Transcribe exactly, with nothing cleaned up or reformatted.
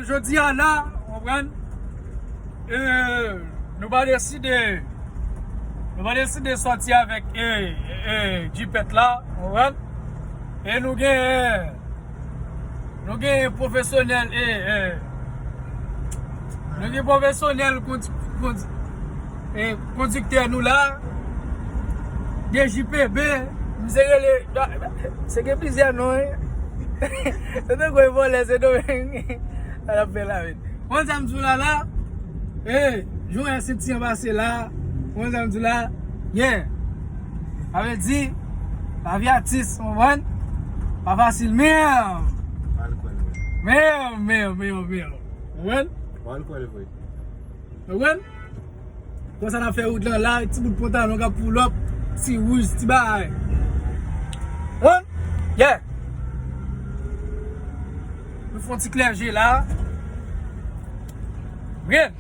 Jodi a la, w konprann? E, nou pa deside, nou pa deside sòti avèk, e, e, jipèt la, w konprann? E nou gen, nou gen pwofesyonèl, e, e, nou gen pwofesyonèl kondi-, kondi-, e, kondiktè nou la, D J P B, misye rele, se gen plizyè non, wi. Se te gwo vòlè, se Domeng. Sa l ap fè la, wi. Konn sa m di w la, la? E, jwenn senti an pase la. Konn sa m di w la? Yeah. Sa vle di, lavi atis, w konprann? Pa fasil, menm. Al kwè l vre. Menm, menm, menm, menm. W konprann? Al kwè l vre. W konprann? Konsa n ap fè wout lan la, ti bout pantalon k ap pull up, ti wouj, ti bagay. Konprann? Yeah. Nou fè yon ti klè je la. Byen.